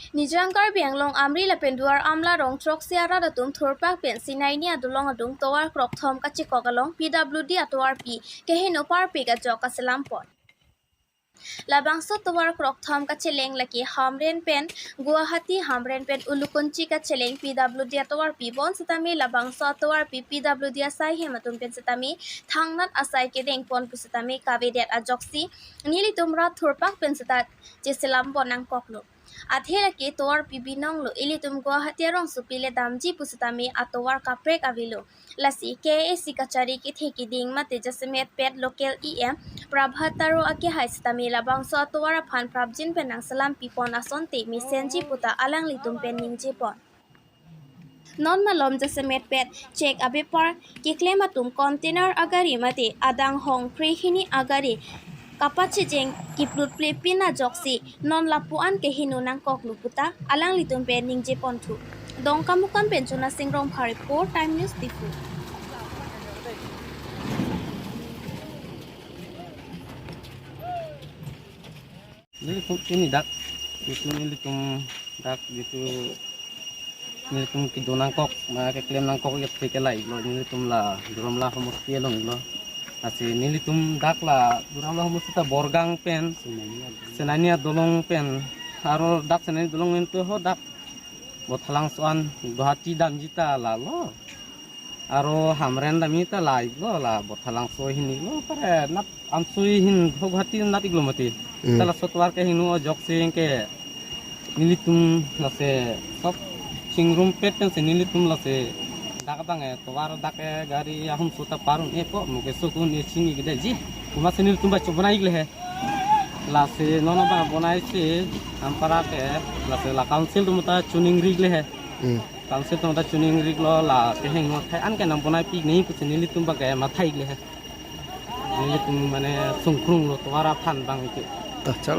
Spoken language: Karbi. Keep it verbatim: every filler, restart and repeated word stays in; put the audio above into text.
Nijang Karbi Anglong Amri lapen Duar Amla rong throksi arat atum thurpak pen Sinaini adolong adung tovar krokthom kachekok along P W D atovarpi keheno parpik ajok kaselam pon. Labangso tovar krokthom kacheleng lake Hamren pen Guwahati, Hamren pen Ulukunchi kacheleng P W D atovarpi bonsitame labangso atovarpi P W D asai hem atum pen sitame thangnat asai kedeng pon pusitame kavedet ajoksi nelitum rat thurpak pen sita cheselam pon nangkoklo. Athe lake tovarpi binonglo, ilitum Guwahati arongsopi le damji pusitame atovar kaprek avelo. Lasi K A A C kachari kethe keding mate jasemet pet local E M Prabhat Taro akehai sitame labangso atovar aphan prapjin pen nangselam pipon asonte mesenji puta alanglitum pen ningje pon. Non malom jasemet pet chek abepar keklem atum container agari mate adang hong krehini agari kapachejeng kiplutplepin ajoksi non lapu-an keheno nangkoklo puta alanglitum pen ningje ponthu. Dongkamukam pen Chona Sing Rongphar report, Time News Diphu. Nelitum pini dak, itu nelitum dak itu nelitum kedo nangkok, ma keklem nangkok ya peke lailo, nelitum la Duar Amla homosti alonglo. Lasi nelitum dak la Duar Amla homosti ta Borgang pen, Sinaini adolong pen, aro dak Sinaini adolong pen tu ho dak Bothalangso an Guwahati damji ta lalo. Aro Hamren damji ta lailo, la Bothalangso hinilo, pare nat amsui hin ho Guwahati nat iklo mati. Hmm. Ta laso tovar keheno ajoksi ke nelitum lasi sok chingrum pet pensi nelitum lasi dak abang e tovar dak e gari ahum sota parun e po mo keso kun e chini gede ji. Kuma si nelitum ba chobonai ikle he. Lasi non abang bonai si ampara ke lasi la council atum ta choningri ikle he. Hmm. Council atum ta choningri iklo, la keheno athai an ke nangbonaipik nangji pusi nelitum ba ke mathai ikle he. Nelitum mane sungkrunglo tovar aphan abang ke. Tachal.